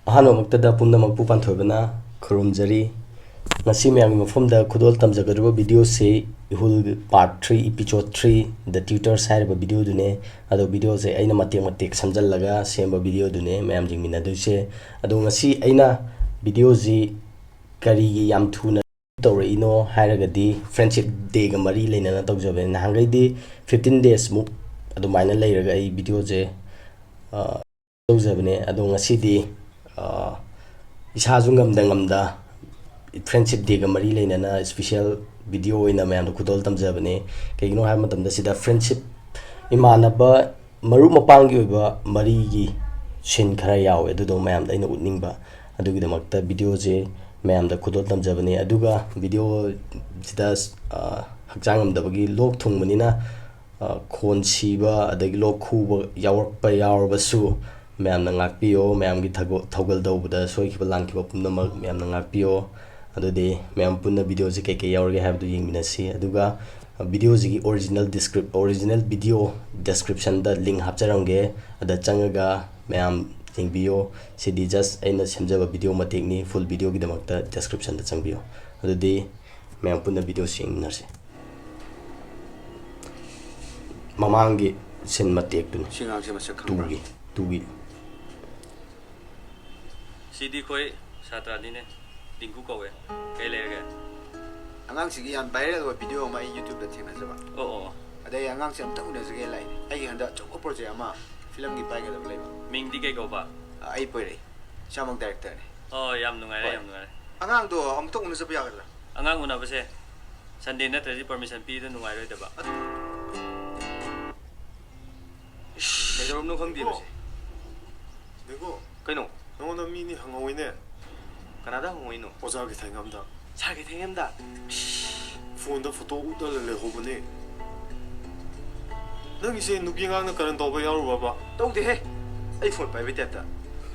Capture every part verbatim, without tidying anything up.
ꯑꯍꯥꯟꯕꯃꯛꯇꯗ ꯄꯨꯝꯅꯃꯛꯄꯨ ꯄꯥꯟꯊꯣꯏꯕꯅ ꯈꯨꯔꯨꯝꯖꯔꯤ꯫ ꯉꯁꯤ ꯃꯌꯥꯝꯒꯤ ꯃꯐꯝꯗ ꯈꯨꯗꯣꯜ ꯇꯝꯖꯒꯗꯧꯔꯤꯕ ꯚꯤꯗꯤꯑꯣꯁꯤ ꯏꯍꯨꯜ part three, episode three, The Tutors ꯍꯥꯏꯔꯤꯕ ꯚꯤꯗꯤꯑꯣꯗꯨꯅꯦ꯫ ꯑꯗꯣ ꯚꯤꯗꯤꯑꯣꯁꯦ ꯑꯩꯅ ꯃꯇꯦꯛ ꯃꯇꯦꯛ ꯁꯦꯝꯖꯤꯜꯂꯒ ꯁꯦꯝꯕ ꯚꯤꯗꯤꯑꯣꯗꯨꯅꯦ ꯃꯌꯥꯝ ꯌꯦꯡꯃꯤꯟꯅꯗꯣꯏꯁꯦ꯫ ꯑꯗꯣ ꯉꯁꯤ ꯑꯩꯅ ꯚꯤꯗꯤꯑꯣꯁꯤ ꯀꯔꯤꯒꯤ ꯌꯥꯝ ꯊꯨꯅ ꯇꯧꯔꯛꯏꯅꯣ ꯍꯥꯏꯔꯒꯗꯤ, Friendship Dayꯒ ꯃꯔꯤ ꯂꯩꯅꯅ ꯇꯧꯖꯕꯅꯦ꯫ ꯅꯍꯥꯟꯈꯩꯗꯤ fifteen days ꯃꯨꯛ ꯑꯗꯨꯃꯥꯏꯅ ꯂꯩꯔꯒ ꯑꯩ ꯚꯤꯗꯤꯑꯣꯁꯦ, ꯑ, ꯇꯧꯖꯕꯅꯦ꯫ ꯑꯗꯣ ꯉꯁꯤꯗꯤ, ꯑ, ꯏꯁꯥꯁꯨ ꯉꯝꯗ ꯉꯝꯗ Friendship Dayꯒ ꯃꯔꯤ ꯂꯩꯅꯅ special ꯚꯤꯗꯤꯑꯣ ꯑꯣꯏꯅ ꯃꯌꯥꯝꯗ ꯈꯨꯗꯣꯜ ꯇꯝꯖꯕꯅꯦ꯫ ꯀꯩꯒꯤꯅꯣ ꯍꯥꯏꯕ ꯃꯇꯝꯗ, ꯁꯤꯗ friendship, ꯏꯃꯥꯟꯅꯕ ꯃꯔꯨꯞ ꯃꯄꯥꯡꯒꯤ ꯑꯣꯏꯕ ꯃꯔꯤꯒꯤ scene ꯈꯔ ꯌꯥꯎꯋꯦ, ꯑꯗꯨꯗꯣ ꯃꯌꯥꯝꯗ ꯑꯩꯅ ꯎꯠꯅꯤꯡꯕ꯫ ꯑꯗꯨꯒꯤꯗꯃꯛꯇ ꯚꯤꯗꯤꯑꯣꯁꯦ ꯃꯌꯥꯝꯗ ꯈꯨꯗꯣꯜ ꯇꯝꯖꯕꯅꯦ꯫ ꯑꯗꯨꯒ ꯚꯤꯗꯤꯑꯣꯁꯤꯗ, ꯑ, ꯍꯛꯆꯥꯡ ꯉꯝꯗꯕꯒꯤ ꯂꯣꯛ ꯊꯨꯡꯕꯅꯤꯅ, ꯑ, ꯈꯣꯟ ꯁꯤꯕ ꯑꯗꯒꯤ ꯂꯣꯛ ꯈꯨꯕ ꯌꯥꯎꯔꯛꯄ ꯌꯥꯎꯔꯕꯁꯨ ꯃꯌꯥꯝꯅ ꯉꯥꯛꯄꯤꯌꯣ꯫ ꯃꯌꯥꯝꯒꯤ ꯊꯒꯣ-, ꯊꯧꯒꯜ ꯇꯧꯕꯗ ꯁꯣꯏꯈꯤꯕ ꯂꯥꯟꯈꯤꯕ ꯄꯨꯝꯅꯃꯛ ꯃꯌꯥꯝꯅ ꯉꯥꯛꯄꯤꯌꯣ꯫ ꯑꯗꯨꯗꯤ ꯃꯌꯥꯝ ꯄꯨꯟꯅ ꯚꯤꯗꯤꯑꯣꯁꯦ ꯀꯩꯀꯩ ꯌꯥꯎꯔꯒꯦ ꯍꯥꯏꯕꯗꯨ ꯌꯦꯡꯃꯤꯟꯅꯁꯤ꯫ ꯑꯗꯨꯒ, ꯑ, ꯚꯤꯗꯤꯑꯣꯁꯤꯒꯤ original descrip-, original video descriptionꯗ link ꯍꯥꯞꯆꯔꯝꯒꯦ꯫ ꯑꯗ ꯆꯪꯉꯒ ꯃꯌꯥꯝ ꯌꯦꯡꯕꯤꯌꯣ꯫ ꯁꯤꯗꯤ just ꯑꯩꯅ ꯁꯦꯝꯖꯕ ꯚꯤꯗꯤꯑꯣ ꯃꯇꯦꯛꯅꯤ꯫ Full ꯚꯤꯗꯤꯑꯣꯒꯤꯗꯃꯛꯇ descriptionꯗ ꯆꯪꯕꯤꯌꯣ꯫ ꯑꯗꯨꯗꯤ ꯃꯌꯥꯝ ꯄꯨꯟꯅ ꯚꯤꯗꯤꯑꯣꯁꯤ ꯌꯦꯡꯃꯤꯟꯅꯔꯁꯤ꯫ ꯃꯃꯥꯡꯒꯤ scene ꯃꯇꯦꯛꯇꯨꯅꯤ꯫ ꯁꯤ ꯑꯉꯥꯡꯁꯦ ꯃꯁꯛ ꯈꯪꯕ꯭ꯔꯥ? Twoꯒꯤ, twoꯒꯤ꯫ ꯁꯤꯗꯤ ꯑꯩꯈꯣꯏ ꯁꯥꯇ꯭ꯔꯅꯤꯅꯦ, ꯗꯤꯡꯀꯨ ꯀꯧꯋꯦ꯫ ꯀꯩ ꯂꯩꯔꯒꯦ? ꯑꯉꯥꯡꯁꯤꯒꯤ ꯌꯥꯝ viral ꯑꯣꯏꯕ video ꯑꯃ ꯑꯩ YouTubeꯇ ꯊꯦꯡꯅꯖꯕ꯫ ꯑꯣ, ꯑꯣ, ꯑꯣ꯫ ꯑꯗꯩ ꯑꯉꯥꯡꯁꯦ ꯑꯝꯇ ꯎꯅꯖꯒꯦ ꯂꯥꯛꯏꯅꯦ꯫ ꯑꯩꯒꯤ ꯍꯟꯗꯛ ꯑꯆꯧꯕ project ꯑꯃ filmꯒꯤ ꯄꯥꯏꯒꯗꯕ ꯂꯩꯕ꯫ ꯃꯤꯡꯗꯤ ꯀꯩ ꯀꯧꯕ? ꯑ, ꯑꯩ ꯄꯣꯏꯔꯩ꯫ ꯏꯁꯥꯃꯛ directorꯅꯦ꯫ ꯑꯣ, ꯌꯥꯝ ꯅꯨꯡꯉꯥꯏꯔꯦ, ꯍꯣꯏ꯫ ꯌꯥꯝ ꯅꯨꯡꯉꯥꯏꯔꯦ꯫ ꯑꯉꯥꯡꯗꯣ ꯑꯃꯨꯛꯇ ꯎꯅꯖꯕ ꯌꯥꯒꯗ꯭ꯔꯥ? ꯑꯉꯥꯡ ꯎꯅꯕꯁꯦ Sunday ꯅꯠꯇ꯭ꯔꯗꯤ permission ꯄꯤꯗ ꯅꯨꯡꯉꯥꯏꯔꯣꯏꯗꯕ꯫ ꯑꯗꯨ ꯀꯩꯗꯧꯔꯕꯅꯣ ꯈꯪꯗꯦ ꯃꯁꯤ꯫ ꯅꯤꯀꯣ꯫ ꯀꯩꯅꯣ? ꯅꯉꯣꯟꯗ ꯃꯤꯅꯤ ꯍꯪꯍꯧꯋꯤꯅꯦ꯫ ꯀꯅꯥꯗ ꯍꯪꯍꯧꯋꯤꯅꯣ? ꯑꯣꯖꯥ ꯀꯩꯊꯦꯜꯉꯝꯗ꯫ ꯁꯥꯔ ꯀꯩꯊꯦꯜꯉꯝꯗ? Phoneꯗ photo ꯎꯠꯂꯒ ꯂꯩꯍꯧꯕꯅꯦ꯫ ꯅꯪꯒꯤꯁꯦ ꯅꯨꯄꯤ ꯑꯉꯥꯡꯅ ꯀꯔꯟ ꯇꯧꯕ ꯌꯥꯎꯔꯨꯕꯕ? ꯇꯧꯗꯦꯍꯦ꯫ ꯑꯩ phone ꯄꯥꯏꯕꯩ typeꯇ꯫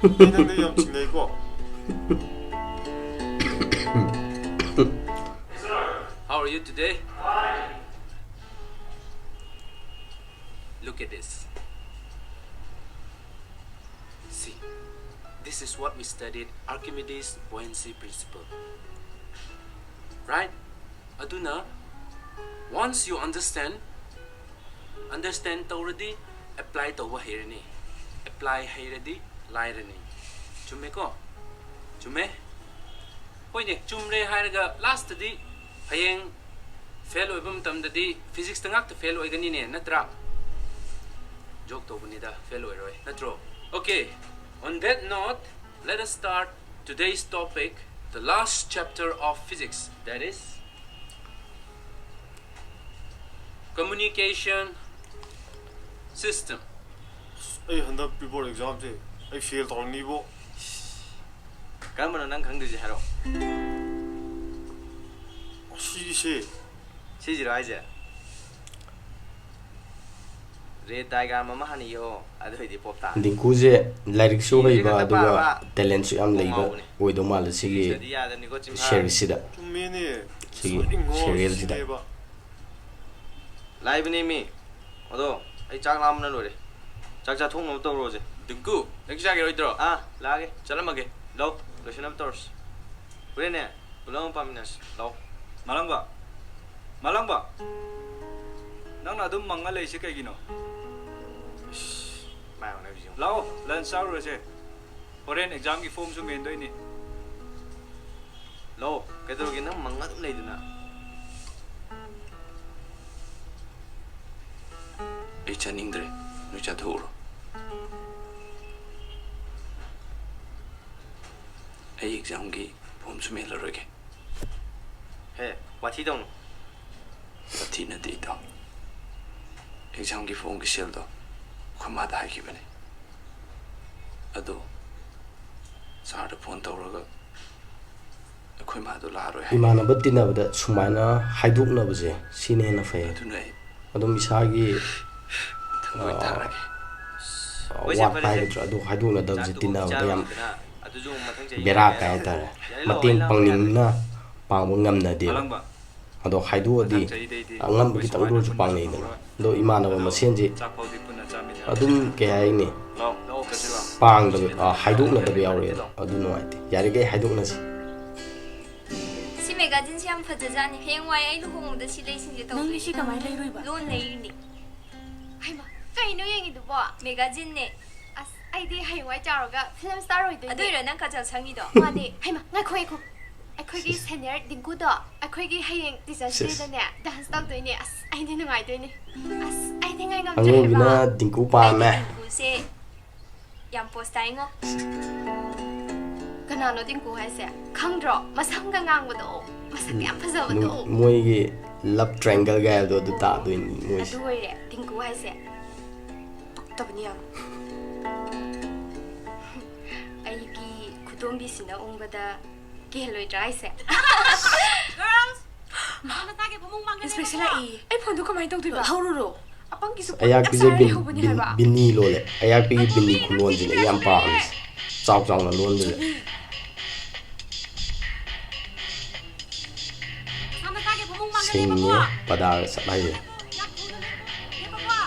ꯑꯩ ꯅꯪꯗ ꯌꯥꯝ ꯆꯤꯡꯅꯩꯀꯣ꯫ How are you today? Look at this. See, This is what we studied, Archimedes' buoyancy principle. Right? ꯑꯗꯨꯅ, once you understand, understand ꯇꯧꯔꯗꯤ apply ꯇꯧꯕ ꯍꯩꯔꯅꯤ, apply ꯍꯩꯔꯗꯤ ꯂꯥꯏꯔꯅꯤ꯫ ꯆꯨꯝꯃꯦꯀꯣ? ꯆꯨꯝꯃꯦ? ꯍꯣꯏꯅꯦ, ꯆꯨꯝꯔꯦ ꯍꯥꯏꯔꯒ last ꯇꯗꯤ ꯍꯌꯦꯡ fail ꯑꯣꯏꯕ ꯃꯇꯝꯗꯗꯤ physics ꯇ ꯉꯥꯛꯇ fail ꯑꯣꯏꯒꯅꯤꯅꯦ, ꯅꯠꯇ꯭ꯔꯥ? Joke ꯇꯧꯕꯅꯤꯗ, fail ꯑꯣꯏꯔꯣꯏ, ꯅꯠꯇ꯭ꯔꯣ? Okay, on that note, let us start today's topic, the last chapter of physics, that is communication system. ꯑꯩ ꯍꯟꯗꯛ paper exam ꯁꯦ ꯑꯩ fail ꯇꯧꯔꯅꯤꯕꯣ꯫ ꯀꯔꯝꯕꯅꯣ ꯅꯪ ꯈꯪꯗꯣꯏꯁꯦ ꯍꯥꯏꯔꯛꯑꯣ꯫ ꯁꯤꯁꯦ꯫ ꯁꯤꯁꯤꯔꯣ ꯍꯥꯏꯁꯦ? Red diagram ꯑꯃ ꯍꯥꯟꯅ ꯌꯦꯛꯑꯣ, ꯑꯗꯨ ꯑꯣꯏꯗꯤ ꯄꯣꯞ ꯇꯥꯔꯦ꯫ ꯗꯤꯡꯀꯨꯁꯦ ꯂꯥꯏꯔꯤꯛꯁꯨ ꯍꯩꯕ, ꯑꯗꯨꯒ talent ꯁꯨ ꯌꯥꯝ ꯂꯩꯕ ꯑꯣꯏꯗꯧ ꯃꯥꯜꯂꯦ ꯁꯤꯒꯤ Physics ꯇꯗꯤ ꯌꯥꯗꯕꯅꯤꯀꯣ, ꯆꯤꯝꯐꯥ꯫ series ꯁꯤꯗ꯫ ꯆꯨꯝꯃꯦꯅꯦ꯫ ꯁꯤꯒꯤ ꯉꯁꯥꯏꯗꯩ ꯉꯥꯎꯔꯤꯁꯤꯅꯦꯕ꯫ serial ꯁꯤꯗ꯫ ꯂꯥꯏꯕꯅꯦꯃꯤ꯫ ꯑꯗꯣ ꯑꯩ ꯆꯥꯛ ꯂꯥꯝꯕꯅ ꯂꯣꯏꯔꯦ꯫ ꯆꯥꯛ ꯆꯥꯊꯣꯛꯅꯕ ꯇꯧꯔꯣꯁꯦ꯫ ꯗꯤꯡꯀꯨ, ꯅꯪ ꯆꯥꯈꯤꯔꯣꯏꯗ꯭ꯔꯣ? ꯑꯥ, ꯂꯥꯛꯑꯒꯦ꯫ ꯆꯠꯂꯝꯃꯒꯦ꯫ ꯂꯧ, ꯂꯣꯏꯁꯤꯟꯅꯕ ꯇꯧꯔꯁꯤ꯫ ꯍꯣꯔꯦꯟꯅꯦ, ꯄꯨꯂꯞ ꯑꯃ ꯄꯥꯃꯤꯟꯅꯁꯤ꯫ ꯂꯧ꯫ ꯃꯥꯂꯪꯕ, ꯃꯥꯂꯪꯕ, ꯅꯪꯅ ꯑꯗꯨꯝ ꯃꯪꯉ ꯂꯩꯁꯦ ꯀꯩꯒꯤꯅꯣ? ꯃꯥꯏ ꯑꯣꯟꯅꯕꯤꯁꯦ ꯌꯦꯡꯉꯨ꯫ ꯂꯥꯛꯑꯣ, lunch ꯆꯥꯔꯨꯔꯁꯦ꯫ ꯍꯣꯔꯦꯟ exam ꯒꯤ form ꯁꯨ ꯃꯦꯟꯗꯣꯏꯅꯤ꯫ ꯂꯧ, ꯀꯩꯗꯧꯔꯒꯦ? ꯅꯪ ꯃꯪꯉ ꯑꯗꯨꯝ ꯂꯩꯗꯨꯅ꯫ ꯑꯩ ꯆꯥꯅꯤꯡꯗ꯭ꯔꯦ, ꯅꯣꯏ ꯆꯥꯊꯣꯛꯎꯔꯣ꯫ ꯑꯩ exam ꯒꯤ form ꯁꯨ ꯃꯦꯜꯂꯔꯣꯏꯒꯦ꯫ ꯍꯦ, ꯋꯥꯊꯤ ꯇꯧꯅꯨ꯫ ꯋꯥꯊꯤ ꯅꯠꯇꯦ ꯏꯇꯥꯎ, exam ꯒꯤ form ꯒꯤ sale ꯗꯣ ꯑꯩꯈꯣꯏ ꯃꯥꯗ ꯍꯥꯏꯈꯤꯕꯅꯦ꯫ ꯑꯗꯣ sir ꯗ phone ꯇꯧꯔꯒ ꯑꯩꯈꯣꯏ ꯃꯥꯗꯣ ꯂꯥꯛꯑꯔꯣꯏ ꯍꯥꯏ꯫ ꯏꯃꯥꯟꯅꯕ ꯇꯤꯟꯅꯕꯗ ꯁꯨꯃꯥꯏꯅ ꯍꯥꯏꯗꯣꯛꯅꯕꯁꯦ ꯁꯤꯅ ꯍꯦꯟꯅ ꯐꯩ꯫ ꯑꯗꯨꯅ ꯑꯩ ꯑꯗꯨꯝ ꯏꯁꯥꯒꯤ ꯊꯃꯣꯏ ꯊꯥꯔꯒꯦ꯫ ꯍꯣꯏꯁꯦ, ꯋꯥꯠꯄ ꯐꯔꯦꯁꯦ꯫ ꯍꯥꯏꯒꯗ꯭ꯔꯥ, ꯑꯗꯨ ꯍꯥꯏꯗꯣꯛꯅꯗꯕꯁꯦ ꯆꯥꯛꯇꯨ ꯇꯤꯟꯅꯕꯗ ꯌꯥꯝ ꯆꯥꯔꯨꯔꯣꯗꯅ, ꯑꯗꯨꯁꯨ ꯃꯊꯪ ꯆꯍꯤ ꯕꯦꯔꯥ ꯌꯥꯔꯦ꯫ ꯀꯥꯏ ꯍꯥꯏꯇꯥꯔꯦ꯫ ꯌꯥꯔꯦ, ꯃꯇꯦꯡ ꯂꯥꯛꯑꯣ, ꯄꯥꯡꯅꯤꯡꯅ ꯄꯥꯡꯕ ꯉꯝꯅꯗꯦꯕ꯫ ꯃꯥꯂꯪꯕ, ꯑꯗꯣ ꯍꯥꯏꯗꯣꯛꯑꯗꯤ ꯃꯊꯪ ꯆꯍꯤꯗꯩꯗꯤ ꯑꯉꯝꯕ ꯑꯩꯈꯣꯏ ꯈꯤꯇꯪꯗ ꯁꯨꯃꯥꯏꯅ ꯑꯣꯏꯔꯁꯨ ꯄꯨꯟꯕ ꯄꯥꯡꯅꯩꯗꯅ꯫ ꯐꯪꯉꯔꯣꯏ꯫ ꯑꯗꯣ ꯏꯃꯥꯟꯅꯕ ꯑꯗꯣ ꯃꯁꯦꯟꯁꯦ ꯆꯥꯛ ꯐꯥꯎꯗꯤ ꯄꯨꯟꯅ ꯆꯥꯃꯤꯟꯅꯔꯁꯤ꯫ ꯑꯗꯨꯝ ꯀꯩ ꯍꯥꯏꯅꯤ, ꯂꯥꯛꯑꯣ, ꯂꯥꯛꯑꯣ, ꯀꯩꯁꯨ ꯂꯥꯛꯑꯣ꯫ ꯄꯥꯡꯗꯕ, ꯑ, ꯍꯥꯏꯗꯣꯛꯅꯗꯕ ꯌꯥꯎꯔꯛꯑꯦ꯫ ꯑꯗꯨ ꯅꯨꯡꯉꯥꯏꯇꯦ꯫ ꯌꯥꯔꯤꯈꯩ ꯍꯥꯏꯗꯣꯛꯅꯁꯤ꯫ ꯁꯤ ꯃꯦꯒꯥꯖꯤꯟꯁꯦ ꯌꯥꯝ ꯐꯖꯖꯥꯠꯅꯤ꯫ ꯍꯌꯦꯡꯋꯥꯏ ꯑꯩ ꯂꯨꯍꯣꯡꯕꯗ ꯁꯤ ꯂꯩꯁꯤꯡꯁꯦ ꯇꯧ-, ꯅꯪꯗꯤ ꯁꯤ ꯀꯃꯥꯏꯅ ꯂꯩꯔꯨꯏꯕ? ꯂꯣꯟ ꯂꯩꯔꯤꯅꯤ꯫ ꯍꯩꯃꯥ, ꯀꯩꯅꯣ ꯌꯦꯡꯉꯤꯗꯨꯕꯣ? ꯃꯦꯒꯥꯖꯤꯟꯅꯦ꯫ ꯑꯁ, ꯑꯩꯗꯤ ꯍꯌꯦꯡꯋꯥꯏ ꯆꯥꯎꯔꯒ ꯐꯤꯂꯝ ꯁ꯭ꯇꯥꯔ ꯑꯣꯏꯗꯣꯏꯅꯦ꯫ ꯑꯗꯨꯏꯔꯣ ꯅꯪ ꯀꯥꯖꯜ ꯁꯪꯉꯤꯗꯣ? ꯃꯥꯅꯦ꯫ ꯍꯩꯃꯥ, ꯉꯥꯏꯈꯣ, ꯉꯥꯏꯈꯣ꯫ ꯑꯩꯈꯣꯏꯒꯤ ꯁꯤꯁ꯫ ꯁꯦꯅꯤꯌꯔ ꯗꯤꯡꯀꯨꯗꯣ ꯑꯩꯈꯣꯏꯒꯤ ꯍꯌꯦꯡ ꯇꯤꯆꯔꯁ ꯁꯤꯁ꯫ ꯗꯦꯗꯅꯦ ꯗꯥꯟꯁ ꯇꯧꯗꯣꯏꯅꯦ꯫ ꯑꯁ, ꯑꯩꯗꯤ ꯅꯨꯡꯉꯥꯏꯗꯣꯏꯅꯦ꯫ ꯑꯁ, ꯑꯩꯗꯤ ꯉꯥꯏ ꯉꯝꯗ꯭ꯔꯦ ꯑꯉꯧꯕꯤꯅ ꯍꯥꯏꯕ꯫ ꯗꯤꯡꯀꯨ ꯄꯥꯝꯃꯦ꯫ ꯑꯩꯗꯤ ꯗꯤꯡꯀꯨꯁꯦ ꯌꯥꯝ ꯄꯣꯁ ꯇꯥꯏꯉꯣ꯫ ꯀꯅꯥꯅꯣ ꯗꯤꯡꯀꯨ ꯍꯥꯏꯁꯦ? ꯈꯪꯗ꯭ꯔꯣ? ꯃꯁꯝꯒ ꯉꯥꯡꯕꯗꯣ, ꯃꯁꯛ ꯌꯥꯝ ꯐꯖꯕꯗꯣ꯫ ꯃꯣꯏ-, ꯃꯣꯏꯒꯤ ꯂꯞ ꯇ꯭ꯔꯥꯏꯡꯒꯜꯒ ꯍꯥꯏꯕꯗꯣ ꯑꯗꯨ ꯑꯣ, ꯑꯣ꯫ ꯇꯥꯗꯣꯏꯅꯤ ꯃꯣꯏꯁꯦ꯫ ꯑꯗꯨ ꯑꯣꯏꯔꯦ ꯗꯤꯡꯀꯨ ꯍꯥꯏꯁꯦ꯫ ꯄꯛꯇꯕꯅꯤ ꯌꯥꯝ꯫ ꯑꯩꯒꯤ ꯈꯨꯗꯣꯝꯕꯤꯁꯤꯅ ꯎꯪꯕꯗ ꯀꯦꯜꯂꯣꯏꯗ꯭ꯔꯥ ꯍꯥꯏꯁꯦ? ꯒꯔꯜꯁ! ꯃꯥꯅ ꯇꯥꯒꯦ ꯐꯃꯨꯡ ꯃꯥꯡꯗ ꯏꯟꯁꯄꯦꯛꯁꯟ ꯂꯩꯕꯀꯣ꯫ ꯂꯥꯛꯏ꯫ ꯑꯩ ꯐꯣꯟꯗꯣ ꯀꯃꯥꯏꯅ ꯇꯧꯗꯣꯏꯕ? ꯂꯧꯔꯨꯔꯣ꯫ ꯑꯄꯪꯒꯤꯁꯨ ꯐꯣꯟ ꯑꯌꯥꯛꯄꯤꯁꯦ ꯌꯥꯝ ꯁꯥꯔ ꯕꯤꯟ-, ꯂꯩꯍꯧꯕꯅꯦ ꯕꯤꯟ-, ꯍꯥꯏꯕ꯫ ꯕꯤꯟꯅꯤ ꯂꯣꯜꯂꯦ꯫ ꯑꯌꯥꯛꯄꯤꯒꯤ ꯕꯤꯟꯅꯤ ꯈꯨꯂꯣꯟꯁꯤꯅꯦ ꯑꯩ ꯌꯥꯝ ꯄꯥꯝꯃꯤꯁꯦ꯫ ꯆꯥꯎ ꯆꯥꯎꯅ ꯂꯣꯟꯕꯁꯦ꯫ ꯃꯁꯥ ꯃꯁꯥꯒꯤ ꯐꯃꯨꯡ ꯃꯥꯡꯗ ꯁꯤꯡꯉꯦ, ꯂꯩꯕꯀꯣ꯫ ꯄꯗꯥꯒ ꯆꯠ ꯍꯥꯏꯁꯦ꯫ ꯌꯥꯝ ꯊꯨꯅ ꯂꯦꯞꯄꯣ꯫ ꯂꯦꯞꯄꯣꯀꯣ꯫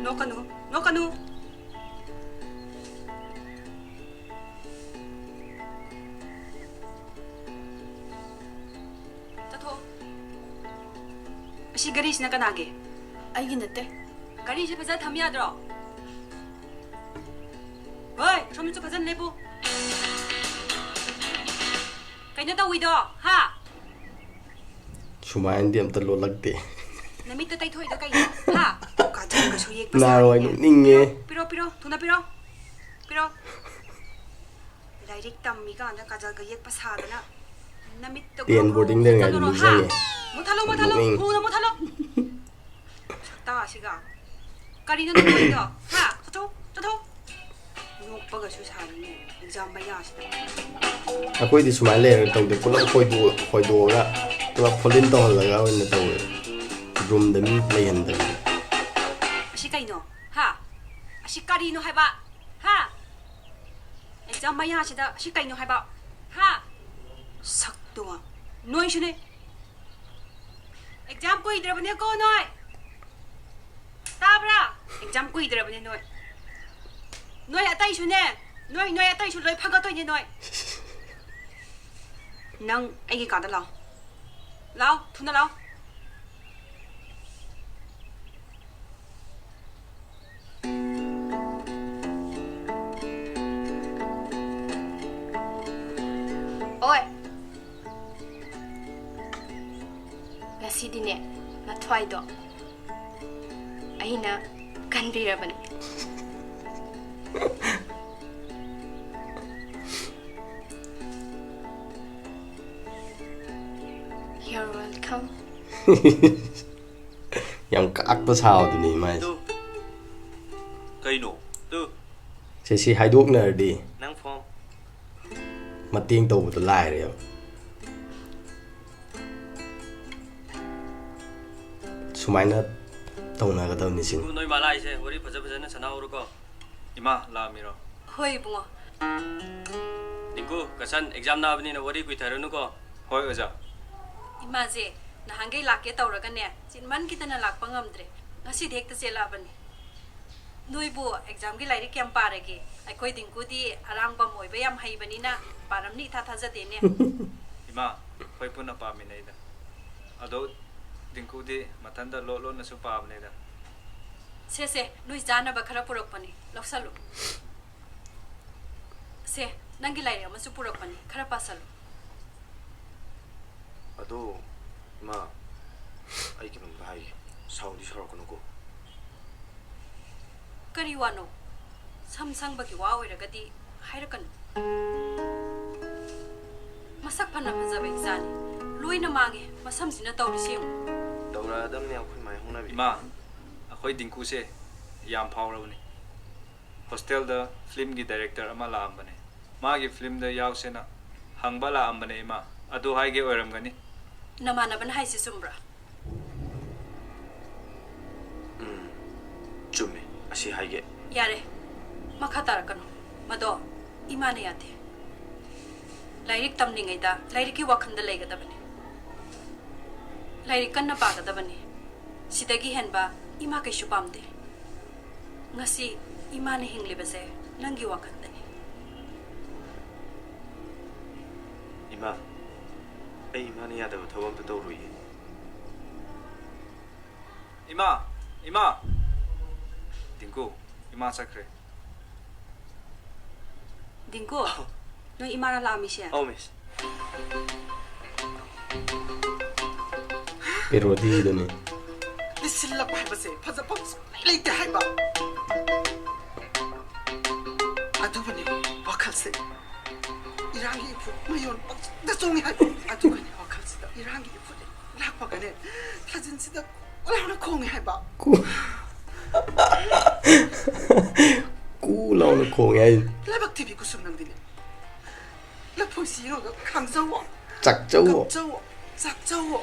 ꯅꯣꯛꯀꯅꯨ, ꯅꯣꯛꯀꯅꯨ꯫ ꯆꯠꯊꯣꯛꯑꯣ꯫ ꯑꯁꯤ ꯒꯥꯔꯤꯁꯤꯅ ꯀꯅꯥꯒꯤ? ꯑꯩꯒꯤ ꯅꯠꯇꯦ꯫ ꯒꯥꯔꯤꯁꯦ ꯐꯖꯅ ꯊꯝ ꯌꯥꯗ꯭ꯔꯣ? ꯍꯣꯏ, ꯁꯣꯝꯗꯁꯨ ꯐꯖꯅ ꯂꯦꯞꯄꯨ꯫ ꯀꯩꯅꯣ ꯇꯧꯋꯤꯗꯣ, ꯍꯥ? ꯁꯨꯃꯥꯏꯅꯗꯤ ꯑꯝꯇ ꯂꯣꯜꯂꯛꯇꯦ꯫ ꯅꯃꯤꯠꯇ ꯇꯩꯊꯣꯛꯏꯗꯣ ꯀꯩꯅꯣ? ꯍꯥ? ꯀꯥꯖꯜꯒꯁꯨ ꯌꯦꯛꯄ ꯅꯍꯥꯟꯋꯥꯏ ꯁꯥꯔꯤꯅꯦ꯫ ꯅꯣꯛꯅꯤꯡꯉꯦ꯫ ꯄꯤꯔꯣ, ꯄꯤꯔꯣ, ꯄꯤꯔꯣ, ꯊꯨꯅ ꯄꯤꯔꯣ꯫ ꯄꯤꯔꯣ꯫ ꯂꯥꯏꯔꯤꯛ ꯇꯝꯃꯤꯀꯥꯟꯗ ꯀꯥꯖꯜꯒ ꯌꯦꯛꯄ ꯁꯥꯗꯅ ꯅꯃꯤꯠꯇ ꯇꯦꯟ ꯒ꯭ꯔꯣ ꯒ꯭ꯔꯣ boarding ꯗ ꯂꯩꯔꯤꯉꯩꯗ ꯆꯠꯂꯨꯔꯣ, ꯍꯥ? ꯅꯤꯡꯁꯤꯡꯉꯦ꯫ ꯃꯨꯊꯠꯂꯣ, ꯃꯨꯊꯠꯂꯣ, ꯅꯣꯛꯅꯤꯡ-, ꯊꯨꯅ ꯃꯨꯊꯠꯂꯣ꯫ ꯁꯛꯇꯥꯁꯤꯒ꯫ ꯀꯔꯤꯅꯣ ꯅꯪ ꯇꯧꯔꯤꯗꯣ? ꯍꯥ? ꯆꯠꯊꯣꯛ, ꯆꯠꯊꯣꯛ꯫ ꯅꯣꯛꯄꯒꯁꯨ ꯁꯥꯔꯤꯅꯦ ꯑꯦꯛꯖꯥꯝ ꯃꯌꯥꯁꯤꯗ꯫ ꯑꯩꯈꯣꯏꯗꯤ ꯁꯨꯃꯥꯏꯅ ꯂꯩꯔꯒ ꯇꯧꯗꯦ, ꯄꯨꯂꯞ ꯈꯣꯏꯗꯣꯛ-, ꯈꯣꯏꯗꯣꯛꯑꯒ ꯄꯨꯂꯞ fold in ꯇꯧꯍꯜꯂꯒ ꯑꯣꯏꯅ ꯇꯧꯋꯦ, ꯔꯨꯝꯗ ꯃꯤ ꯂꯩꯍꯟꯗꯕꯤꯗ꯫ ꯑꯁꯤ ꯀꯩꯅꯣ? ꯍꯥ? ꯑꯁꯤ ꯀꯔꯤꯅꯣ ꯍꯥꯏꯕ? ꯍꯥ? ꯑꯦꯛꯖꯥꯝ ꯃꯌꯥꯁꯤꯗ ꯑꯁꯤ ꯀꯩꯅꯣ ꯍꯥꯏꯕ? ꯍꯥ? ꯁꯛꯇꯨꯒ꯫ ꯅꯣꯏꯁꯨꯅꯦ꯫ ꯑꯦꯛꯖꯥꯝ ꯀꯨꯏꯗ꯭ꯔꯕꯅꯦꯀꯣ ꯅꯣꯏ꯫ ꯇꯥꯕ꯭ꯔꯥ? ꯑꯦꯛꯖꯥꯝ ꯀꯨꯏꯗ꯭ꯔꯕꯅꯦ ꯅꯣꯏ꯫ ꯅꯣꯏ ꯑꯇꯩꯁꯨꯅꯦ꯫ ꯅꯣꯏ, ꯅꯣꯏ ꯑꯇꯩꯁꯨ ꯂꯣꯏ ꯐꯒꯠꯇꯣꯏꯅꯦ ꯅꯣꯏ꯫ ꯅꯪ ꯑꯩꯒꯤ ꯀꯥꯗ ꯂꯥꯛꯑꯣ꯫ ꯂꯥꯛꯑꯣ, ꯊꯨꯅ ꯂꯥꯛꯑꯣ꯫ ꯑꯣꯏ꯫ ꯉꯁꯤꯗꯤꯅꯦ, ꯅꯊ꯭ꯋꯥꯏꯗꯣ ꯑꯩꯅ ꯀꯟꯕꯤꯔꯕꯅꯦ꯫ You're welcome. ꯌꯥꯝ ꯀꯥꯛꯄ ꯁꯥꯕꯗꯨꯅꯤ ꯃꯥꯏꯁꯦ꯫ ꯇꯨ꯫ ꯀꯩꯅꯣ? ꯇꯨ꯫ ꯁꯦ, ꯁꯤ ꯍꯥꯏꯗꯣꯛꯅꯔꯗꯤ ꯅꯪ ꯐꯣꯝ꯫ ꯃꯇꯦꯡ ꯇꯧꯕꯗꯣ ꯂꯥꯏꯔꯦꯕ꯫ ꯁꯨꯃꯥꯏꯅ ꯇꯧꯅꯒꯗꯕꯅꯤ ꯁꯤꯅꯤ꯫ ꯅꯣꯏ ꯃꯥ ꯂꯥꯛꯏꯁꯦ, ꯋꯥꯔꯤ ꯐꯖ ꯐꯖꯅ ꯁꯥꯟꯅꯍꯧꯔꯣꯀꯣ꯫ ꯏꯃꯥ ꯂꯥꯛꯑꯝꯃꯤꯔꯣ? ꯍꯣꯏ ꯏꯕꯨꯡꯉꯣ꯫ ꯗꯤꯡꯀꯨ, ꯀꯁꯟ, ꯑꯦꯛꯖꯥꯝ ꯅꯥꯕꯅꯤꯅ ꯋꯥꯔꯤ ꯀꯨꯏꯊꯔꯨꯅꯨꯀꯣ꯫ ꯍꯣꯏ ꯑꯣꯖꯥ꯫ ꯏꯃꯥꯁꯦ ꯅꯍꯥꯟꯈꯩ ꯂꯥꯛꯀꯦ ꯇꯧꯔꯒꯅꯦ, ꯆꯤꯟꯃꯟꯈꯤꯗꯅ ꯂꯥꯛꯄ ꯉꯝꯗ꯭ꯔꯦ꯫ ꯉꯁꯤꯗꯤ ꯍꯦꯛꯇ ꯆꯦꯜꯂꯛꯑꯕꯅꯤ꯫ ꯅꯣꯏꯕꯨ ꯑꯦꯛꯖꯥꯝꯒꯤ ꯂꯥꯏꯔꯤꯛ ꯀꯌꯥꯝ ꯄꯥꯔꯒꯦ? ꯑꯩꯈꯣꯏ ꯗꯤꯡꯀꯨꯗꯤ ꯑꯔꯥꯡꯕꯝ ꯑꯣꯏꯕ ꯌꯥꯝ ꯍꯩꯕꯅꯤꯅ ꯄꯥꯔꯝꯅꯤ ꯏꯊꯥ ꯊꯥꯖꯗꯦꯅꯦ꯫ ꯏꯃꯥ, ꯑꯩꯈꯣꯏ ꯄꯨꯟꯅ ꯄꯥꯃꯤꯟꯅꯩꯗ꯫ ꯑꯗꯣ ꯗꯤꯡꯀꯨꯗꯤ ꯃꯊꯟꯇ ꯂꯣꯠ ꯂꯣꯠꯅꯁꯨ ꯄꯥꯕꯅꯤꯗ꯫ ꯁꯦ ꯁꯦ, ꯅꯣꯏ ꯆꯥꯅꯕ ꯈꯔ ꯄꯨꯔꯛꯄꯅꯤ, ꯂꯧꯁꯜꯂꯨ꯫ ꯁꯦ, ꯅꯪꯒꯤ ꯂꯥꯏꯔꯤꯛ ꯑꯃꯁꯨ ꯄꯨꯔꯛꯄꯅꯤ, ꯈꯔ ꯄꯥꯁꯜꯂꯨ꯫ ꯑꯗꯣ ꯏꯃꯥ, ꯑꯩ ꯀꯩꯅꯣꯝꯇ ꯍꯥꯏꯒꯦ꯫ ꯁꯥꯎꯗꯤ ꯁꯥꯎꯔꯛꯀꯅꯨꯀꯣ꯫ ꯀꯔꯤ ꯋꯥꯅꯣ? ꯁꯝ ꯁꯪꯕꯒꯤ ꯋꯥ ꯑꯣꯏꯔꯒꯗꯤ ꯍꯥꯏꯔꯛꯀꯅꯨ꯫ ꯃꯁꯛ ꯐꯅ ꯐꯖꯕ ꯏꯆꯥꯅꯤ, ꯂꯣꯏꯅ ꯃꯥꯡꯉꯦ ꯃꯁꯝꯁꯤꯅ ꯇꯧꯔꯤꯁꯤ ꯌꯦꯡꯉꯨ꯫ ꯇꯧꯔꯛꯑꯗꯕꯅꯦ ꯑꯩꯈꯣꯏ ꯃꯥꯏ ꯍꯧꯅꯕꯤ꯫ ꯏꯃꯥ, ꯑꯩꯈꯣꯏ ꯗꯤꯡꯀꯨꯁꯦ ꯌꯥꯝ ꯐꯥꯎꯔꯕꯅꯤ꯫ ꯍꯣꯁꯇꯦꯜꯗ ꯐꯤꯂꯝꯒꯤ ꯗꯥꯏꯔꯦꯛꯇꯔ ꯑꯃ ꯂꯥꯛꯑꯝꯕꯅꯦ꯫ ꯃꯥꯒꯤ ꯐꯤꯂꯝꯗ ꯌꯥꯎꯁꯦꯅ ꯍꯪꯕ ꯂꯥꯛꯑꯝꯕꯅꯦ ꯏꯃꯥ꯫ ꯑꯗꯨ ꯍꯥꯏꯒꯦ ꯑꯣꯏꯔꯝꯒꯅꯤ꯫ ꯅꯃꯥꯟꯅꯕꯅ ꯍꯥꯏꯁꯤ ꯆꯨꯝꯕ꯭ꯔꯥ? ꯎꯝ, ꯆꯨꯝꯃꯦ꯫ ꯁꯤ ꯍꯥꯏꯒꯦ꯫ ꯌꯥꯔꯦ, ꯃꯈꯥ ꯇꯥꯔꯛꯀꯅꯨ꯫ ꯃꯗꯣ ꯏꯃꯥꯅ ꯌꯥꯗꯦ꯫ ꯂꯥꯏꯔꯤꯛ ꯇꯝꯂꯤꯉꯩꯗ ꯂꯥꯏꯔꯤꯛꯀꯤ ꯋꯥꯈꯜꯗ ꯂꯩꯒꯗꯕꯅꯤ꯫ ꯂꯥꯏꯔꯤꯛ ꯀꯟꯅ ꯄꯥꯒꯗꯕꯅꯤ꯫ ꯁꯤꯗꯒꯤ ꯍꯦꯟꯕ ꯏꯃꯥ ꯀꯩꯁꯨ ꯄꯥꯝꯗꯦ꯫ ꯉꯁꯤ ꯏꯃꯥꯅ ꯍꯤꯡꯂꯤꯕꯁꯦ ꯅꯪꯒꯤ ꯋꯥꯈꯜꯗꯅꯤ꯫ ꯏꯃꯥ, ꯑꯩ ꯏꯃꯥꯅ ꯌꯥꯗꯕ ꯊꯕꯛ ꯑꯝꯇ ꯇꯧꯔꯣꯏꯌꯦ꯫ ꯏꯃꯥ! ꯏꯃꯥ! ꯗꯤꯡꯀꯨ, ꯏꯃꯥ ꯆꯠꯈ꯭ꯔꯦ꯫ ꯗꯤꯡꯀꯨ, ꯅꯣꯏ ꯏꯃꯥꯔ ꯂꯥꯛꯑꯝꯃꯤꯁꯦ? ꯑꯧ, ꯃꯤꯁ꯫ ꯄꯦꯔꯣꯗꯤꯗꯨꯅꯤ꯫ ꯂꯤꯁꯤꯜꯂꯛꯄ ꯍꯥꯏꯕꯁꯦ ꯐꯖꯐꯝ ꯁꯨꯡꯂꯩ ꯂꯩꯇꯦ ꯍꯥꯏꯕ꯫ ꯑꯗꯨꯕꯨꯅꯦ, ꯋꯥꯈꯜꯁꯦ ꯏꯔꯥꯡꯒꯤ ꯏꯐꯨꯠ ꯃꯌꯣꯟ ꯄꯪꯆꯣꯡꯗ ꯆꯣꯡꯉꯤ ꯍꯥꯏꯕ꯫ ꯑꯗꯨꯒꯅꯦ, ꯋꯥꯈꯜꯁꯤꯗ ꯏꯔꯥꯡꯒꯤ ꯏꯐꯨꯠ ꯂꯥꯛꯄꯒꯅꯦ, ꯊꯥꯖꯤꯟꯁꯤꯗ ꯀꯣ ꯂꯥꯎꯅ ꯈꯣꯡꯉꯤ ꯍꯥꯏꯕ꯫ ꯀꯨ-, ꯀꯨ ꯂꯥꯎꯅ ꯈꯣꯡꯉꯦ ꯍꯥꯏꯁꯤꯅꯤ꯫ ꯂꯥꯏꯕꯛ ꯊꯤꯕꯤ ꯀꯨꯁꯨꯝ ꯅꯪꯗꯤꯅꯦ꯫ ꯂꯐꯣꯏꯁꯤ ꯌꯦꯡꯉꯒ ꯈꯥꯡꯖꯧꯋꯣ꯫ ꯆꯥꯛꯆꯧꯋꯣ꯫ ꯀꯞꯆꯧꯋꯣ꯫ ꯆꯥꯛꯆꯧꯋꯣ꯫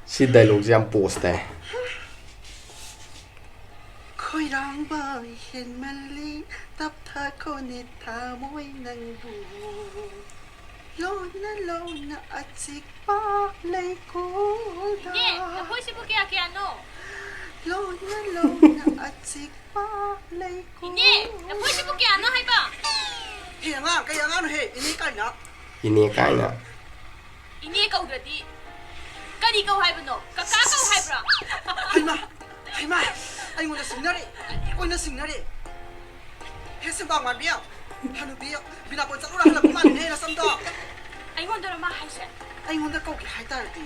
ꯁꯤ ꯗꯥꯏꯂꯣꯛꯁꯦ ꯌꯥꯝ ꯄꯣꯁ ꯇꯥꯏ꯫ ꯈꯣꯏꯔꯥꯡꯕ ꯍꯦꯟꯃꯜꯂꯤ, ꯇꯞꯊꯈꯣꯅꯦ ꯊꯃꯣꯏ ꯅꯪꯕꯨ꯫ ꯂꯣꯟꯅ ꯂꯣꯟꯅ ꯑꯆꯤꯛꯄ ꯂꯩꯀꯣꯜꯗ꯫ ꯏꯅꯦ, ꯂꯐꯣꯏꯁꯤꯕꯨ ꯀꯌꯥ ꯀꯌꯥꯅꯣ? ꯂꯣꯟꯅ ꯂꯣꯟꯅ ꯑꯆꯤꯛꯄ ꯂꯩꯀꯣꯜ꯫ ꯏꯅꯦ, ꯂꯐꯣꯏꯁꯤꯕꯨ ꯀꯌꯥꯅꯣ ꯍꯥꯏꯕ? ꯍꯦ ꯑꯉꯥꯡ, ꯀꯩ ꯑꯉꯥꯡꯅꯣ ꯍꯦ? ꯏꯅꯦ ꯀꯥꯏꯅ꯫ ꯏꯅꯦ ꯀꯥꯏꯅ꯫ ꯏꯅꯦ ꯀꯧꯗ꯭ꯔꯗꯤ ꯀꯔꯤ ꯀꯧ ꯍꯥꯏꯕꯅꯣ? ꯀꯀꯥ ꯀꯧ ꯍꯥꯏꯕ꯭ꯔꯣ? ꯍꯩꯃꯥ! ꯍꯩꯃꯥ! ꯑꯩꯉꯣꯟꯗ ꯁꯤꯡꯅꯔꯦ! ꯑꯩꯉꯣꯟꯗ ꯁꯤꯡꯅꯔꯦ! ꯍꯦ ꯁꯦꯝꯕꯥ ꯃꯥꯟꯕꯤ! ꯍꯅꯨꯕꯤ! ꯕꯤꯅꯥꯄꯣꯟ ꯆꯠꯂꯨꯔ ꯍꯜꯂꯛꯄ ꯃꯥꯜꯂꯤꯅꯦ ꯅꯁꯝꯗꯣ! ꯑꯩꯉꯣꯟꯗꯔꯣ ꯃꯥ ꯍꯥꯏꯁꯦ? ꯑꯩꯉꯣꯟꯗ ꯀꯧꯒꯦ ꯍꯥꯏꯇꯥꯔꯗꯤ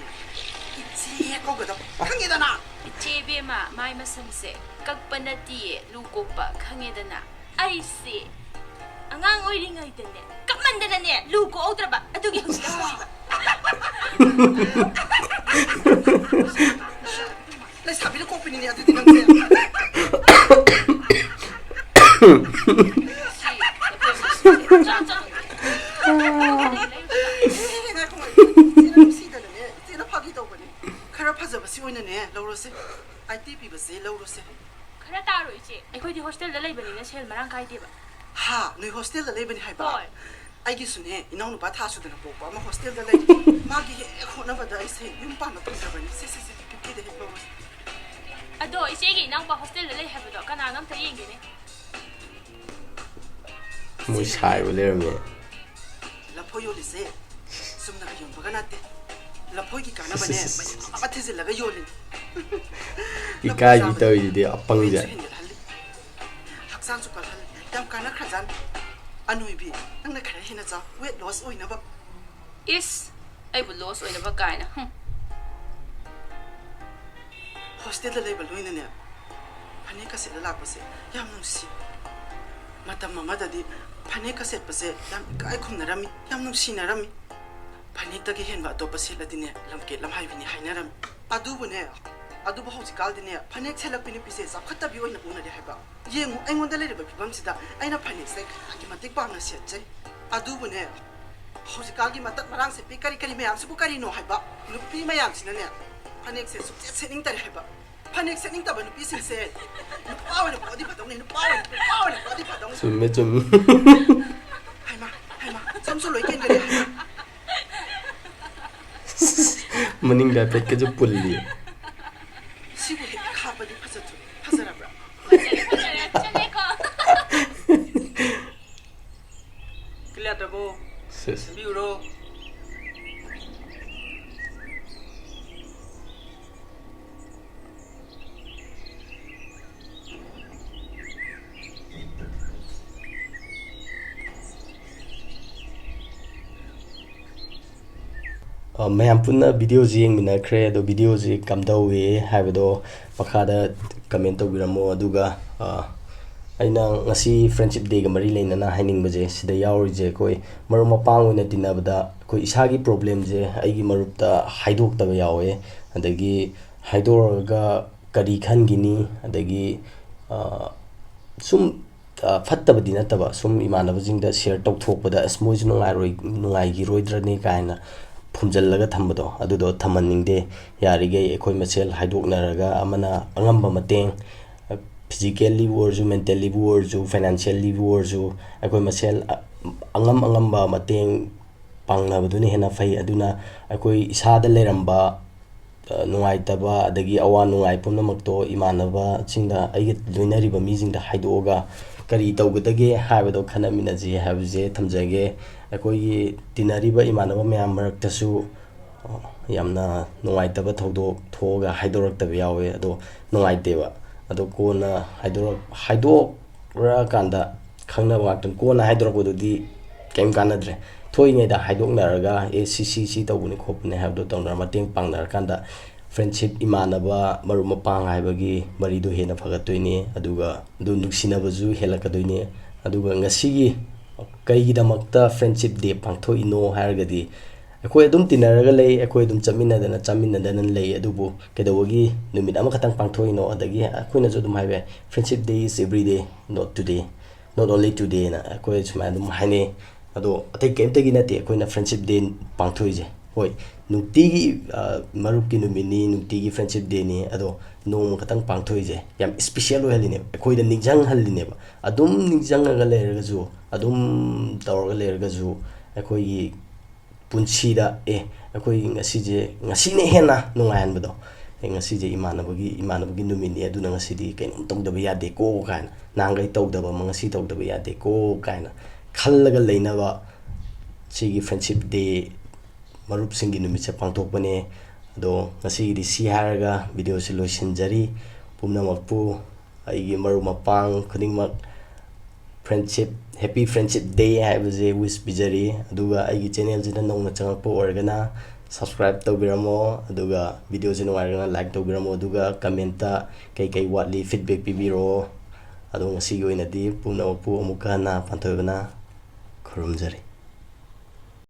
ꯏꯆꯦ ꯀꯧꯒꯗꯕ, ꯈꯪꯉꯦꯗꯅ? ꯏꯆꯦ ꯏꯕꯦꯝꯃ, ꯃꯥꯏ ꯃꯁꯝꯁꯦ ꯀꯛꯄ ꯅꯠꯇꯤꯌꯦ, ꯂꯨ ꯀꯣꯛꯄ, ꯈꯪꯉꯦꯗꯅ? ꯑꯩꯁꯦ ꯑꯉꯥꯡ ꯑꯣꯏꯔꯤꯉꯩꯗꯅꯦ, ꯀꯞꯃꯟꯗꯅꯅꯦ, ꯂꯨ ꯀꯣꯛꯍꯧꯗ꯭ꯔꯕ, ꯑꯗꯨꯒꯤ ꯍꯧꯖꯤꯛ ꯍꯧꯔꯤꯕ꯫ ꯂꯩꯁꯥꯕꯤꯅ ꯀꯣꯛꯄꯤꯅꯤꯅꯦ ꯑꯗꯨꯗꯤ ꯅꯪꯁꯦ꯫ ꯉꯥꯏꯈꯣ, ꯉꯥꯏꯈꯣ꯫ ꯏꯆꯦꯅ ꯅꯨꯡꯁꯤꯗꯅꯅꯦ, ꯏꯆꯦꯅ ꯐꯥꯒꯤ ꯇꯧꯕꯅꯦ꯫ ꯈꯔ ꯐꯖꯕꯁꯤ ꯑꯣꯏꯅꯅꯦ ꯂꯧꯔꯁꯦ꯫ ꯑꯥꯏꯇꯤ ꯄꯤꯕꯁꯦ ꯂꯧꯔꯁꯦ꯫ ꯈꯔ ꯇꯥꯔꯣ ꯏꯆꯦ, ꯑꯩꯈꯣꯏꯗꯤ ꯍꯣꯁꯇꯦꯜꯗ ꯂꯩꯕꯅꯤꯅ ꯁꯦꯜ ꯃꯔꯥꯡ ꯀꯥꯏꯗꯦꯕ꯫ ꯍꯥ, ꯅꯣꯏ ꯍꯣꯁꯇꯦꯜꯗ ꯂꯩꯕꯅꯤ ꯍꯥꯏꯕ? ꯍꯣꯏ꯫ ꯑꯩꯒꯤꯁꯨꯅꯦ, ꯏꯅꯥꯎꯅꯨꯄꯥ ꯊꯥ ꯁꯨꯗꯅ ꯄꯣꯛꯄ ꯑꯃ ꯍꯣꯁꯇꯦꯜꯗ ꯂꯩ꯫ ꯃꯥꯒꯤ ꯍꯦꯛ ꯍꯣꯠꯅꯕꯗ ꯑꯩꯁꯦ ꯌꯨꯝ ꯄꯥꯟꯕ ꯐꯪꯗ꯭ꯔꯕꯅꯤ꯫ ꯁꯦ, ꯁꯦ, ꯁꯦ, ꯐꯤꯐꯇꯤꯗ ꯍꯦꯛ ꯂꯧꯔꯁꯤ꯫ ꯑꯗꯣ ꯏꯆꯦꯒꯤ ꯏꯅꯥꯎꯄꯥ ꯍꯣꯁꯇꯦꯜꯗ ꯂꯩ ꯍꯥꯏꯕꯗꯣ ꯀꯅꯥꯅꯣ ꯑꯝꯇ ꯌꯦꯡꯒꯦꯅꯦ꯫ ꯃꯣꯏ ꯁꯥꯏꯕ ꯂꯩꯔꯝꯃꯦ꯫ ꯂꯐꯣꯏ ꯌꯣꯜꯂꯤꯁꯦ ꯆꯨꯝꯅꯒ ꯌꯣꯟꯕꯒ ꯅꯠꯇꯦ꯫ ꯂꯐꯣꯏꯒꯤ ꯀꯥꯟꯅꯕꯅꯦ ꯃꯌꯥꯝ ꯑꯃ ꯊꯤꯖꯤꯜꯂꯒ ꯌꯣꯜꯂꯤꯅꯤ꯫ ꯏꯀꯥꯏꯕꯤ ꯇꯧꯔꯤꯗꯨꯗꯤ ꯑꯄꯪꯁꯦ꯫ ꯋꯦꯠꯁꯨ ꯍꯦꯟꯒꯠꯍꯜꯂꯤ, ꯍꯛꯆꯥꯡꯁꯨ ꯀꯜꯍꯜꯂꯤ, ꯌꯥꯝ ꯀꯥꯟꯅꯈ꯭ꯔꯖꯥꯠꯅꯤ꯫ ꯑꯅꯣꯏꯕꯤ, ꯅꯪꯅ ꯈꯔ ꯍꯦꯟꯅ ꯆꯥꯎ, ꯋꯦꯠ ꯂꯣꯁ ꯑꯣꯏꯅꯕ꯫ ꯏꯁ, ꯑꯩꯕꯨ ꯂꯣꯁ ꯑꯣꯏꯅꯕ ꯀꯥꯏꯅ꯫ ꯍꯨꯝ꯫ ꯍꯣꯁꯇꯦꯜꯗ ꯂꯩꯕ ꯂꯣꯏꯅꯅꯦ, ꯐꯅꯦꯛꯀ ꯁꯦꯠꯂ ꯂꯥꯛꯄꯁꯦ ꯌꯥꯝ ꯅꯨꯡꯁꯤ꯫ ꯃꯇꯝ ꯑꯃꯗꯗꯤ ꯐꯅꯦꯛꯀ ꯁꯦꯠꯄꯁꯦ ꯌꯥꯝ ꯏꯀꯥꯏ ꯈꯨꯝꯅꯔꯝꯃꯤ, ꯌꯥꯝ ꯅꯨꯡꯁꯤꯅꯔꯝꯃꯤ꯫ ꯐꯅꯦꯛꯇꯒꯤ ꯍꯦꯟꯕ ꯑꯇꯣꯞꯄ ꯁꯦꯠꯂꯗꯤꯅꯦ, ꯂꯝꯀꯦꯠ ꯂꯝꯍꯥꯏꯕꯤꯅꯤ ꯍꯥꯏꯅꯔꯝꯃꯤ꯫ ꯑꯗꯨꯕꯨꯅꯦ, ꯑꯗꯨꯕꯨ ꯍꯧꯖꯤꯛꯀꯥꯟꯗꯤꯅꯦ, ꯐꯅꯦꯛ ꯁꯦꯠꯂꯛꯄꯤ ꯅꯨꯄꯤꯁꯦ ꯆꯥꯎꯈꯠꯇꯕꯤ ꯑꯣꯏꯅ ꯎꯅꯔꯦ ꯍꯥꯏꯕ꯫ ꯌꯦꯡꯉꯨ, ꯑꯩꯉꯣꯟꯗ ꯂꯩꯔꯤꯕ ꯐꯤꯕꯝꯁꯤꯗ ꯑꯩꯅ ꯐꯅꯦꯛꯁꯦ ꯀꯌꯥꯒꯤ ꯃꯇꯤꯛ ꯄꯥꯝꯅ ꯁꯦꯠꯆꯩ꯫ ꯑꯗꯨꯕꯨꯅꯦ, ꯍꯧꯖꯤꯛꯀꯥꯟꯒꯤ ꯃꯇꯠ ꯃꯔꯥꯡ ꯁꯦꯠꯄꯤ ꯀꯔꯤ ꯀꯔꯤ ꯃꯌꯥꯝꯁꯤꯕꯨ ꯀꯔꯤꯅꯣ ꯍꯥꯏꯕ? ꯅꯨꯄꯤ ꯃꯌꯥꯝꯁꯤꯅꯅꯦ, ꯐꯅꯦꯛꯁꯦ ꯁꯨꯛꯁꯦꯠ ꯁꯦꯠꯅꯤꯡꯗꯔꯦ ꯍꯥꯏꯕ꯫ ꯐꯅꯦꯛ ꯁꯦꯠꯅꯤꯡꯗꯕ ꯅꯨꯄꯤꯁꯤꯡꯁꯦ ꯅꯨꯄꯥ ꯑꯣꯏꯅ ꯄꯣꯛꯑꯗꯤ ꯐꯗꯧꯅꯤ, ꯅꯨꯄꯥ ꯑꯣꯏꯅ, ꯅꯨꯄꯥ ꯑꯣꯏꯅ ꯄꯣꯛꯑꯗꯤ ꯐꯗꯧꯅꯤ꯫ ꯆꯨꯝꯃꯦ, ꯆꯨꯝꯃꯦ꯫ ꯍꯩꯃꯥ, ꯍꯩꯃꯥ, ꯁꯝꯁꯨ ꯂꯣꯏ ꯀꯦꯟꯒꯔꯦ, ꯍꯩꯃꯥ꯫ ꯃꯅꯤꯡꯗ ꯍꯥꯏꯐꯦꯠꯀꯁꯨ ꯄꯨꯜꯂꯤ꯫ ꯁꯤꯕꯨ ꯍꯦꯛ ꯍꯥꯞꯄꯗꯤ ꯐꯖꯊꯣꯛꯑꯦ꯫ ꯐꯖꯔꯕ꯭ꯔꯥ? ꯐꯖꯔꯦ, ꯐꯖꯔꯦ, ꯆꯠꯂꯦꯀꯣ꯫ ꯀꯤꯂꯤꯌꯥꯔ ꯇꯧꯔꯕꯣ? ꯁꯤꯁ꯫ ꯁꯦꯝꯕꯤꯌꯨꯔꯣ? ꯑ, ꯃꯌꯥꯝ ꯄꯨꯟꯅ ꯚꯤꯗꯤꯑꯣꯁꯤ ꯌꯦꯡꯃꯤꯟꯅꯈ꯭ꯔꯦ꯫ ꯑꯗꯣ ꯚꯤꯗꯤꯑꯣꯁꯤ ꯀꯝꯗꯧꯏ ꯍꯥꯏꯕꯗꯣ ꯃꯈꯥꯗ ꯀꯃꯦꯟ ꯇꯧꯕꯤꯔꯝꯃꯣ꯫ ꯑꯗꯨꯒ, ꯑ, ꯑꯩꯅ ꯉꯁꯤ ꯐ꯭ꯔꯦꯟꯁꯤꯞ ꯗꯦꯒ ꯃꯔꯤ ꯂꯩꯅꯅ ꯍꯥꯏꯅꯤꯡꯕꯁꯦ, ꯁꯤꯗ ꯌꯥꯎꯔꯤꯁꯦ ꯑꯩꯈꯣꯏ ꯃꯔꯨꯞ ꯃꯄꯥꯡ ꯑꯣꯏꯅ ꯇꯤꯟꯅꯕꯗ ꯑꯩꯈꯣꯏ ꯏꯁꯥꯒꯤ ꯄ꯭ꯔꯣꯕ꯭ꯂꯦꯝꯁꯦ ꯑꯩꯒꯤ ꯃꯔꯨꯞꯇ ꯍꯥꯏꯗꯣꯛꯇꯕ ꯌꯥꯎꯋꯦ꯫ ꯑꯗꯒꯤ ꯍꯥꯏꯗꯣꯛꯑꯒ ꯀꯔꯤ ꯈꯟꯈꯤꯅꯤ? ꯑꯗꯒꯤ, ꯑ, ꯁꯨꯝ, ꯑ, ꯐꯠꯇꯕꯗꯤ ꯅꯠꯇꯕ, ꯁꯨꯝ ꯏꯃꯥꯟꯅꯕꯁꯤꯡꯗ ꯁꯤꯌꯔ ꯇꯧꯊꯣꯛꯄꯗ, "ꯑꯁ, ꯃꯣꯏꯁꯨ ꯅꯨꯡꯉꯥꯏꯔꯣꯏ-, ꯅꯨꯡꯉꯥꯏꯈꯤꯔꯣꯏꯗ꯭ꯔꯅꯦ" ꯀꯥꯏꯅ ꯐꯨꯝꯖꯤꯜꯂꯒ ꯊꯝꯕꯗꯣ, ꯑꯗꯨꯗꯣ ꯊꯝꯍꯟꯅꯤꯡꯗꯦ꯫ ꯌꯥꯔꯤꯈꯩ ꯑꯩꯈꯣꯏ ꯃꯁꯦꯜ ꯍꯥꯏꯗꯣꯛꯅꯔꯒ ꯑꯃꯅ ꯑꯉꯝꯕ ꯃꯇꯦꯡ, ꯑ, physicallyꯕꯨ ꯑꯣꯏꯔꯁꯨ, mentallyꯕꯨ ꯑꯣꯏꯔꯁꯨ, financiallyꯕꯨ ꯑꯣꯏꯔꯁꯨ, ꯑꯩꯈꯣꯏ ꯃꯁꯦꯜ ꯑꯉꯝ ꯑꯉꯝꯕ ꯃꯇꯦꯡ ꯄꯥꯡꯅꯕꯗꯨꯅ ꯍꯦꯟꯅ ꯐꯩ꯫ ꯑꯗꯨꯅ ꯑꯩꯈꯣꯏ ꯏꯁꯥꯗ ꯂꯩꯔꯝꯕ ꯅꯨꯡꯉꯥꯏꯇꯕ ꯑꯗꯒꯤ ꯑꯋꯥ ꯅꯨꯡꯉꯥꯏ ꯄꯨꯝꯅꯃꯛꯇꯣ ꯏꯃꯥꯟꯅꯕꯁꯤꯡꯗ, ꯑꯩꯒ ꯂꯣꯏꯅꯔꯤꯕ ꯃꯤꯁꯤꯡꯗ ꯍꯥꯏꯗꯣꯛꯑꯒ ꯀꯔꯤ ꯇꯧꯒꯗꯒꯦ ꯍꯥꯏꯕꯗꯣ ꯈꯟꯅꯃꯤꯟꯅꯁꯤ ꯍꯥꯏꯕꯁꯦ ꯊꯝꯖꯒꯦ꯫ ꯑꯩꯈꯣꯏꯒꯤ ꯇꯤꯟꯅꯔꯤꯕ ꯏꯃꯥꯟꯅꯕ ꯃꯌꯥꯝ ꯃꯔꯛꯇꯁꯨ ꯌꯥꯝꯅ ꯅꯨꯡꯉꯥꯏꯇꯕ ꯊꯧꯗꯣꯛ ꯊꯣꯛꯑꯒ ꯍꯥꯏꯗꯣꯔꯛꯇꯕ ꯌꯥꯎꯋꯦ꯫ ꯑꯗꯣ ꯅꯨꯡꯉꯥꯏꯇꯦꯕ꯫ ꯑꯗꯣ ꯀꯣꯟꯅ ꯍꯥꯏꯗꯣꯔꯛ-, ꯍꯥꯏꯗꯣꯛꯂꯛꯑꯀꯥꯟꯗ ꯈꯪꯅꯕ ꯉꯥꯛꯇꯅꯤ꯫ ꯀꯣꯟꯅ ꯍꯥꯏꯗꯣꯔꯛꯄꯗꯨꯗꯤ ꯀꯩꯝ ꯀꯥꯟꯅꯗ꯭ꯔꯦ꯫ ꯊꯣꯛꯏꯉꯩꯗ ꯍꯥꯏꯗꯣꯛꯅꯔꯒ, "ꯑꯦ, ꯁꯤ, ꯁꯤ, ꯁꯤ ꯇꯧꯕꯅꯤ ꯈꯣꯠꯄꯅꯤ" ꯍꯥꯏꯕꯗꯣ ꯇꯧꯅꯔ ꯃꯇꯦꯡ ꯄꯥꯡꯅꯔꯀꯥꯟꯗ friendship, ꯏꯃꯥꯟꯅꯕ, ꯃꯔꯨꯞ ꯃꯄꯥꯡ ꯍꯥꯏꯕꯒꯤ ꯃꯔꯤꯗꯣ ꯍꯦꯟꯅ ꯐꯒꯠꯇꯣꯏꯅꯤ꯫ ꯑꯗꯨꯒ ꯑꯗꯨ ꯅꯨꯡꯁꯤꯅꯕꯁꯨ ꯍꯦꯜꯂꯛꯀꯗꯣꯏꯅꯤ꯫ ꯑꯗꯨꯒ ꯉꯁꯤꯒꯤ ꯀꯩꯒꯤꯗꯃꯛꯇ friendship day ꯄꯥꯡꯊꯣꯛꯏꯅꯣ ꯍꯥꯏꯔꯒꯗꯤ, ꯑꯩꯈꯣꯏ ꯑꯗꯨꯝ ꯇꯤꯟꯅꯔꯒ ꯂꯩ, ꯑꯩꯈꯣꯏ ꯑꯗꯨꯝ ꯆꯠꯃꯤꯟꯅꯗꯅ ꯆꯥꯃꯤꯟꯅꯗꯅ ꯂꯩ, ꯑꯗꯨꯕꯨ ꯀꯩꯗꯧꯕꯒꯤ ꯅꯨꯃꯤꯠ ꯑꯃꯈꯛꯇꯪ ꯄꯥꯡꯊꯣꯛꯏꯅꯣ? ꯑꯗꯒꯤ ꯑꯩꯈꯣꯏꯅꯁꯨ ꯑꯗꯨꯝ ꯍꯥꯏꯕ ꯌꯥꯏ, "Friendship day is every day, not today, not only today" ꯅ ꯑꯩꯈꯣꯏ ꯁꯨꯃꯥꯏꯅ ꯑꯗꯨꯝ ꯍꯥꯏꯅꯩ꯫ ꯑꯗꯣ ꯑꯇꯩ ꯀꯩꯝꯇꯒꯤ ꯅꯠꯇꯦ ꯑꯩꯈꯣꯏꯅ friendship day ꯄꯥꯡꯊꯣꯛꯏꯁꯦ꯫ ꯍꯣꯏ, ꯅꯨꯡꯇꯤꯒꯤ, ꯑ, ꯃꯔꯨꯞꯀꯤ ꯅꯨꯃꯤꯠꯅꯤ, ꯅꯨꯡꯇꯤꯒꯤ friendship dayꯅꯤ, ꯑꯗꯣ ꯅꯣꯡꯃ ꯈꯛꯇꯪ ꯄꯥꯡꯊꯣꯛꯏꯁꯦ ꯌꯥꯝ special ꯑꯣꯏꯍꯜꯂꯤꯅꯦꯕ, ꯑꯩꯈꯣꯏꯗ ꯅꯤꯡꯁꯤꯡꯍꯜꯂꯤꯅꯦꯕ꯫ ꯑꯗꯨꯝ ꯅꯤꯡꯁꯤꯡꯉꯒ ꯂꯩꯔꯒꯁꯨ, ꯑꯗꯨꯝ ꯇꯧꯔꯒ ꯂꯩꯔꯒꯁꯨ, ꯑꯩꯈꯣꯏꯒꯤ ꯄꯨꯟꯁꯤꯗ, "ꯑꯦ, ꯑꯩꯈꯣꯏ ꯉꯁꯤꯁꯦ, ꯉꯁꯤꯅ ꯍꯦꯟꯅ ꯅꯨꯡꯉꯥꯏꯍꯟꯕꯗꯣ, ꯑꯦ, ꯉꯁꯤꯁꯦ ꯏꯃꯥꯟꯅꯕꯒꯤ, ꯏꯃꯥꯟꯅꯕꯒꯤ ꯅꯨꯃꯤꯠꯅꯤ, ꯑꯗꯨꯅ ꯉꯁꯤꯗꯤ ꯀꯩꯅꯣꯝ ꯇꯧꯗꯕ ꯌꯥꯗꯦꯀꯣ" ꯀꯥꯏꯅ, "ꯅꯍꯥꯟꯈꯩ ꯇꯧꯗꯕ ꯑꯃ ꯉꯁꯤ ꯇꯧꯗꯕ ꯌꯥꯗꯦꯀꯣ" ꯀꯥꯏꯅ ꯈꯜꯂꯒ ꯂꯩꯅꯕ ꯁꯤꯒꯤ friendship day, ꯃꯔꯨꯞꯁꯤꯡꯒꯤ ꯅꯨꯃꯤꯠꯁꯦ ꯄꯥꯡꯊꯣꯛꯄꯅꯦ꯫ ꯑꯗꯣ ꯉꯁꯤꯒꯤꯗꯤ ꯁꯤ ꯍꯥꯏꯔꯒ videoꯁꯤ ꯂꯣꯏꯁꯤꯟꯖꯔꯤ꯫ ꯄꯨꯝꯅꯃꯛꯄꯨ, ꯑꯩꯒꯤ ꯃꯔꯨꯞ ꯃꯄꯥꯡ ꯈꯨꯗꯤꯡꯃꯛ friendship, happy friendship day ꯍꯥꯏꯕꯁꯦ wish ꯄꯤꯖꯔꯤ꯫ ꯑꯗꯨꯒ ꯑꯩꯒꯤ channelꯁꯤꯗ ꯅꯧꯅ ꯆꯪꯉꯛꯄ ꯑꯣꯏꯔꯒꯅ subscribe ꯇꯧꯕꯤꯔꯝꯃꯣ, ꯑꯗꯨꯒ videoꯁꯤ ꯅꯨꯡꯉꯥꯏꯔꯒꯅ like ꯇꯧꯕꯤꯔꯝꯃꯣ, ꯑꯗꯨꯒ commentꯇ ꯀꯩꯀꯩ ꯋꯥꯠꯂꯤ feedback ꯄꯤꯕꯤꯔꯛꯑꯣ꯫ ꯑꯗꯣ ꯉꯁꯤꯒꯤ ꯑꯣꯏꯅꯗꯤ ꯄꯨꯝꯅꯃꯛꯄꯨ ꯑꯃꯨꯛꯀ ꯍꯟꯅ ꯄꯥꯟꯊꯣꯏꯕꯅ ꯈꯨꯔꯨꯝꯖꯔꯤ꯫